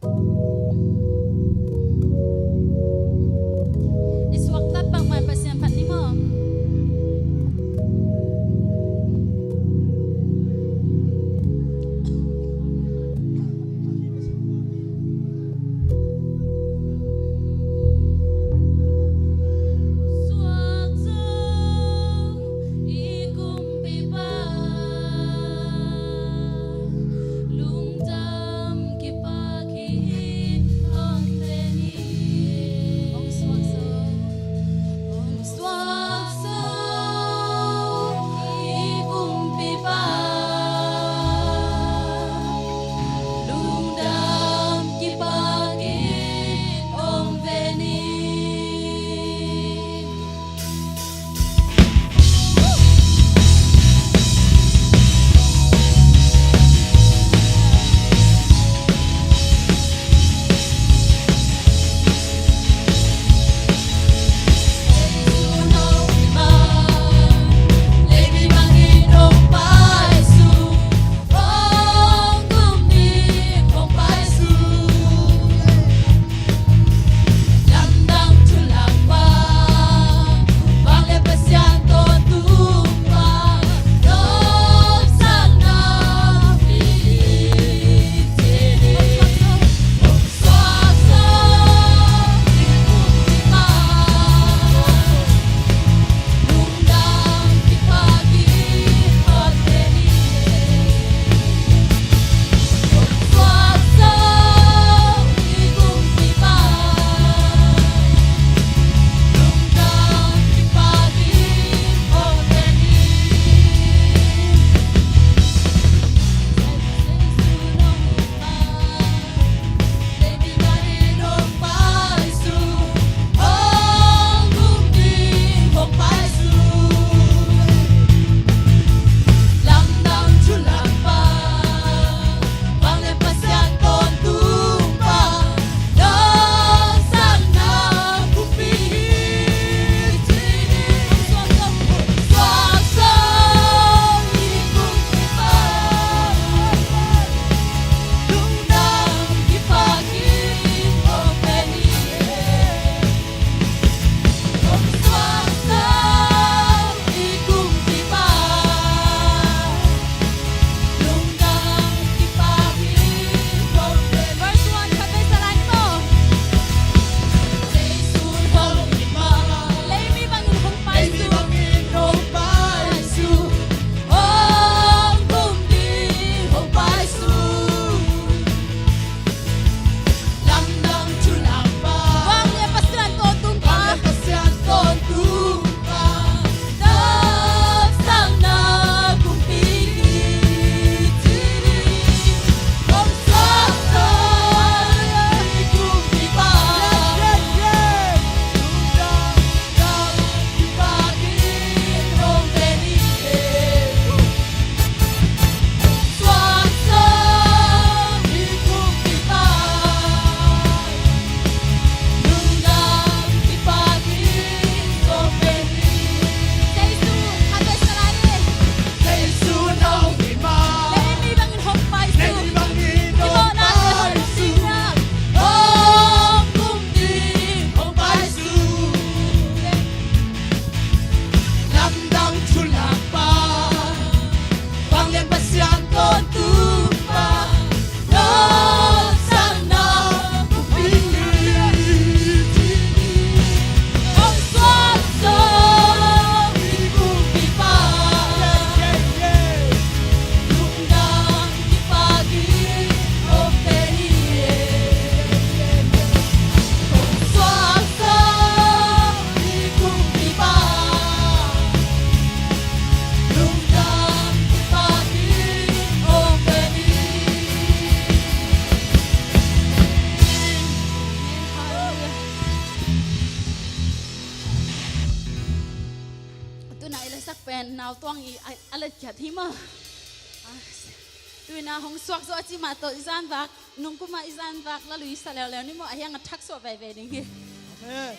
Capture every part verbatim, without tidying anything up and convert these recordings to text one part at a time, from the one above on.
I suaktat bangmah Pasian phat ni maw? Suak zo i kumpipa, lungdam kipak in hong pen hi. Hong suak zo, hong suak zo i kumpipa, lungdam kipak in hong pen hi. Tuna i lasak pen Nau Tuang i a, a latkhiat hi maw? Ah, tuna hong suak zo a ci mah tawh i zanvak, nungkuma i zanvak la lui sa leuleu ni maw, a hiang a thak suah veve ding hi. Amen.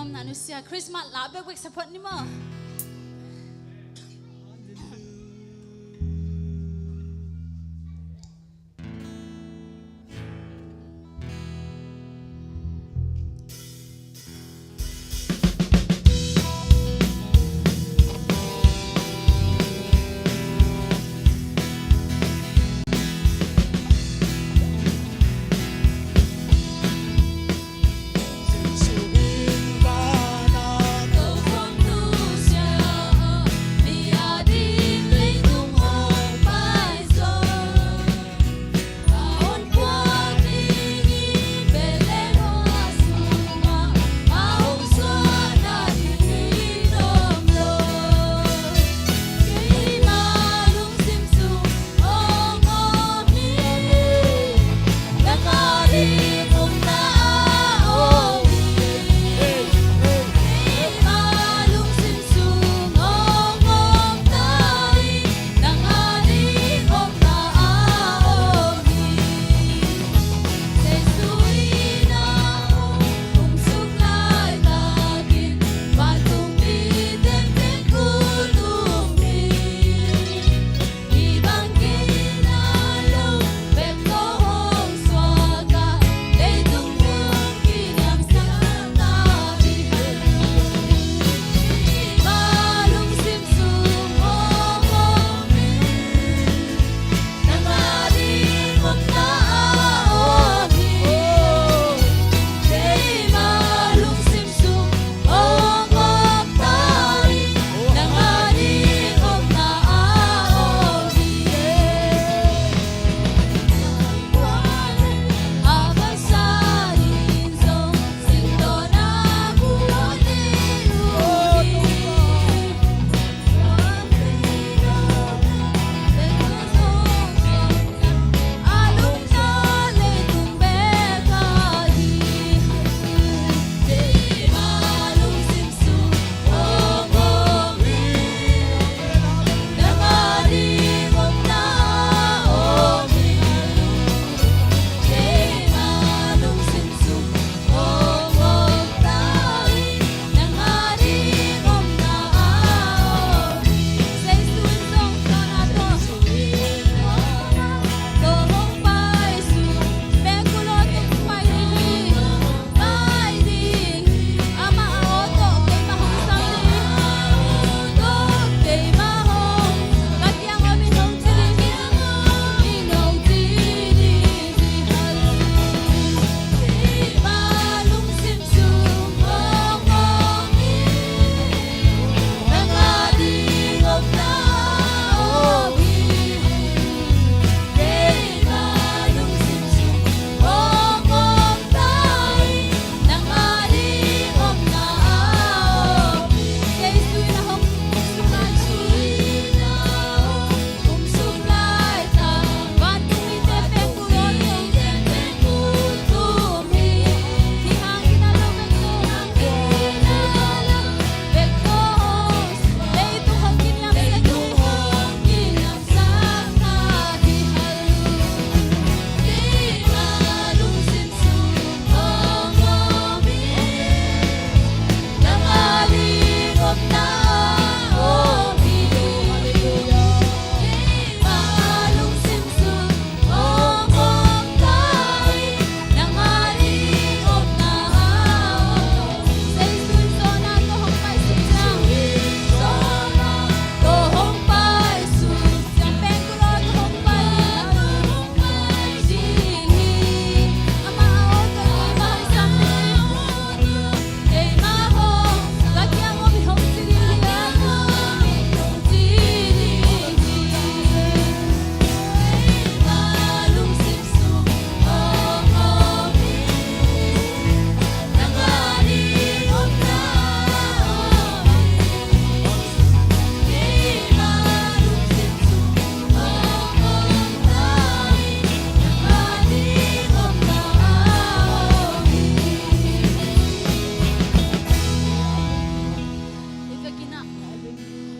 Om na nusia Christmas la bekbek support ni maw.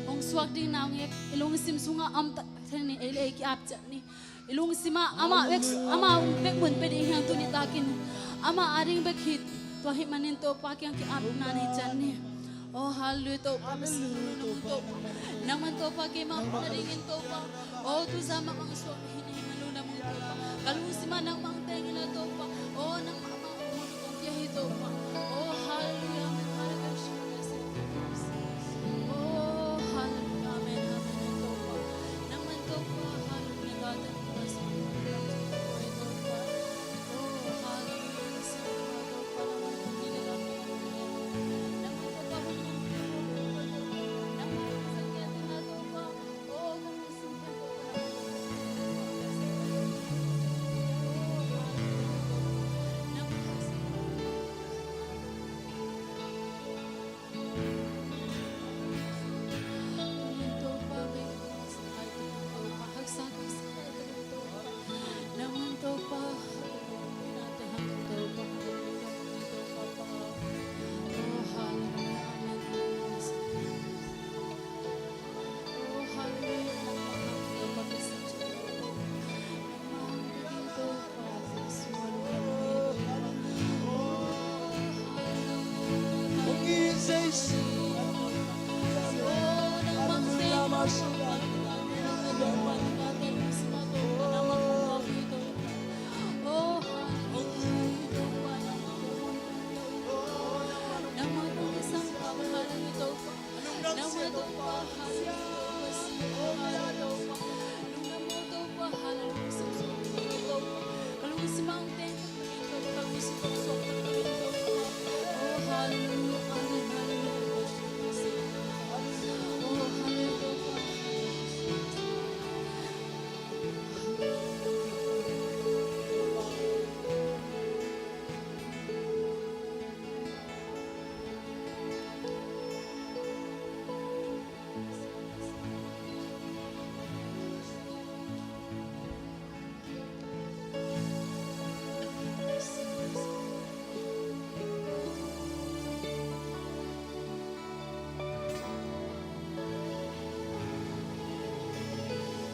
Hong suak ding na hong et, i lungsim sungah om tak theih ni, ei le ei ki-ap ciat ni. I lungsim ah amah bek, amah bek mun pia ding hi hang, tuni takin amah a ding bek hi. Tua ahih manin Topa kiang ki-apna na hi ciat ni. Oh, hallelujah, Topa, Pasian, nangman Topa, nangman Topa keimah phat nadingin Topa. Oh, tuzan mah bang suak hi na hi malu nangman Topa. Ka lungsim ah nangmah teng in la Topa. Oh, nangmah bang hun kong pia hi Topa. Oh, hallelujah, amen, hallelujah. Oh, hallelujah, amen, amen, Topa. Nangman Topa, hallelujah, Topa.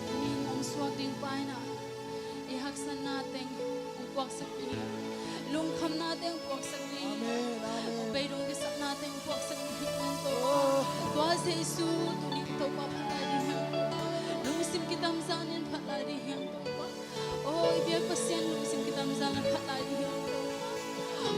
Tuni in hong suak ding pa in ah, i haksatna teng hong puaksak ding hi. Lungkhamna teng hong puaksak ding hi. Amen, amen. Hong beidong kisapna teng hong puaksak ding hi. Tua Jesu tuni in Topa phat lai ding hi. Lungsim kitamzan in phat lai ding hi Topa. Oh, i biak Pasian lungsim kitamzan a phat lai ding hi.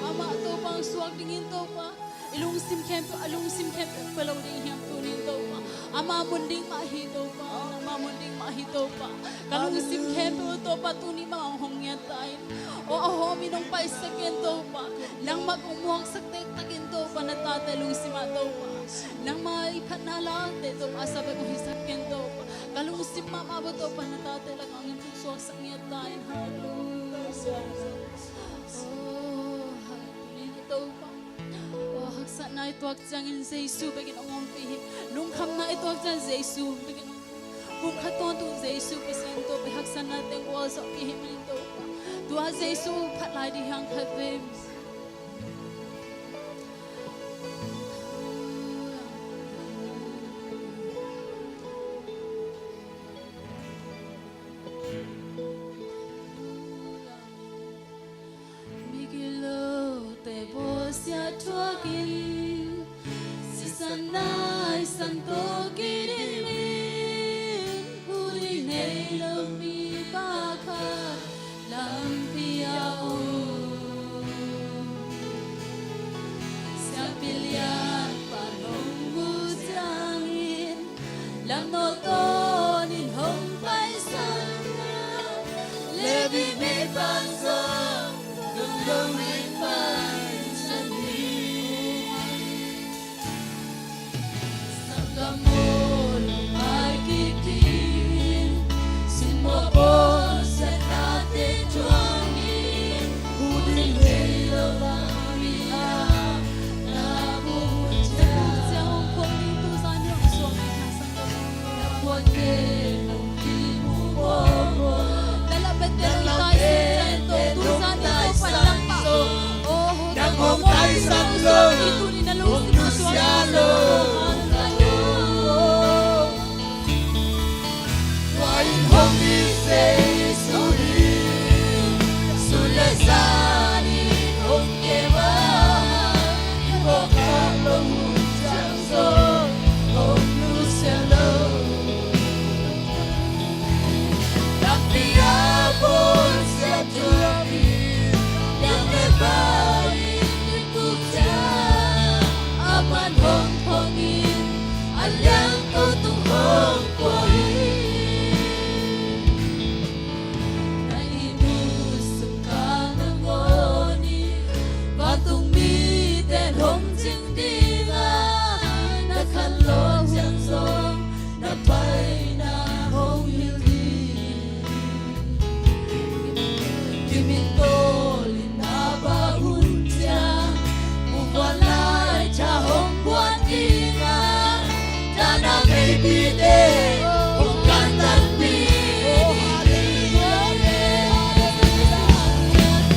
Amah Topa hong suak dingin Topa, i lungsim khempeuh, a lungsim khempeuh pia lo ding hiam tuni in Topa. Ama mun ding mah hi Topa, ama mun ding mah hi Topa. Ka lungsim khempeuh Topa tuni mah hong ngiat ta in. Oh, a hawm in hong paisak in Topa. Nangmah kong muaksak tektak in Topa, na tate lungsim ah Topa. Nangmah i phatna late Topa, a sa bek hong hisak in Topa. Ka lungsim mahmah bang Topa, na tate lakah hong suaksak ngiat ta in. Hallelujah. Oh, hallelujah. Topa. Oh, haksatna i tuak ciangin Jesu bekin hong ompih hi. Lungkhamna i tuak ciangin Jesu bekin hong ompih hi. Kum khat tawntung Jesu Pasian Topa i haksatna teng gualzawhpih hi manin Topa. Tua Jesu phat lai ding hi hang khat vei. Migilote bawlsiat thuakin, sisan naisan tawh kidimin, hu ding nei lo mipa khat lampi ah om. Siapi lian pan hong mu ciangin, lam nawltawn in hong paisan a, Levi mi pan zong lungdam in paisan hi. Sapgam mawl lungmai kik dingin, simmawh bawlsiatnate thuakin, hu ding nei lo lampi ah na mu ciang.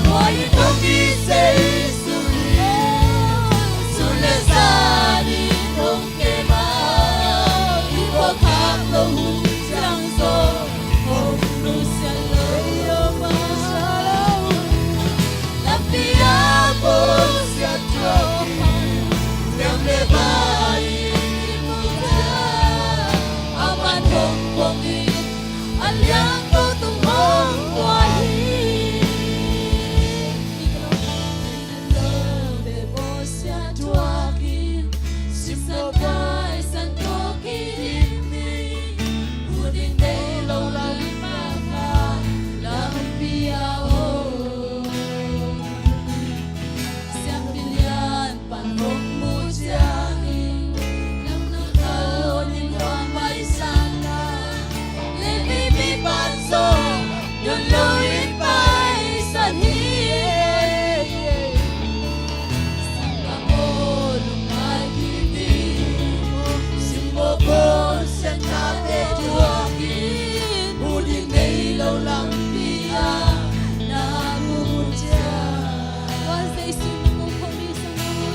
Tua in hong kisei suni, sun le zan in hong kem a, i phuak khak loh hun ciang zong hong nusia lo. Lampi a bawlsia tuak in, liang le vai in i mu ciang, aman hong pom in, a liangko tung hong pua hi. Bawlsia tuak in, sisan taisan tawh kidim hi. Pu ding nei lo lam, lampi a om. Siampi lian pan hong mu ciangin, lamno kal in hong paisan a, Levi mi pan zong don lo in paisan hi. Sanggambaw lungngai kik ding, simbawlbawl sianthate tuak in, pu ding nei lo lampi ah na mu ciang. Tua Jesu na mu khawm hi.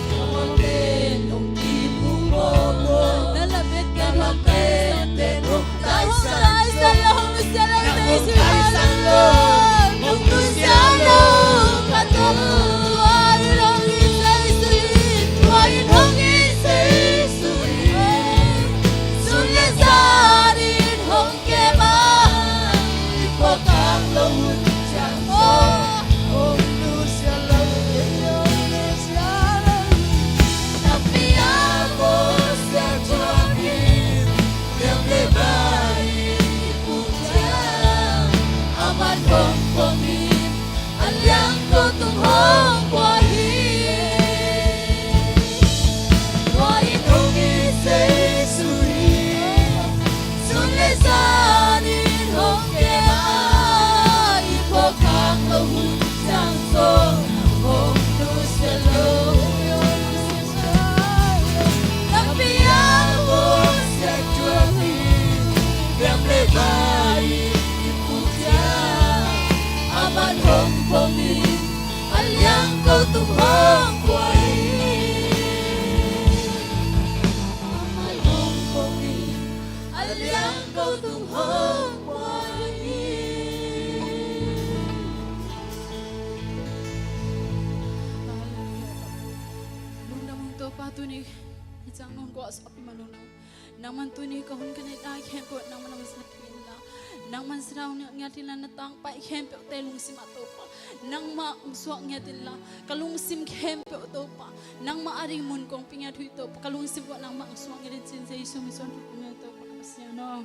Tua pen hong kimu bawlbawl, na la bet pen hong taisan, hong taisan lo, hong nusia lo, hong nusia lo, hong nusia lo, ka tua tua in hong kisei suni, tua in hong kisei suni, sun le zan in hong kem a, i phuak khak loh hun ciang zong hong nusia lo, hong nusia lo. Lampi a bawlsia tuak in, liang le vai in i mu ciang, aman hong pom in, a liangko tung hong pua hi. Tua in hong kisei suni, sun le zan in hong kem a, i phuak khak loh hun ciang zong hong nusia lo. Lampi a bawlsia tuak in, liang le vai in i mu ciang, aman hong pom in, a liangko tung hong pua hi. Aman hong pom in, a liangko tung hong pua hi. Lungdam ung Topa, tuni hih ciang nong guah suahpih man ung. Nangman tuni ka hun ka neih lai khempeuh nangman hong zat inla, nangman Thlarau ngiat inla, na tangpai khempeuhte lungsim ah Topa nangmah hong suak ngiat inla, ka lungsim khempeuh Topa nangmah a ding mun kong pia ngiat uh hi Topa, ka lungsim uah nangmah hong suak ngiat in, ci-in Jesu min suang thu kong ngen Topa, ka Pasian aw.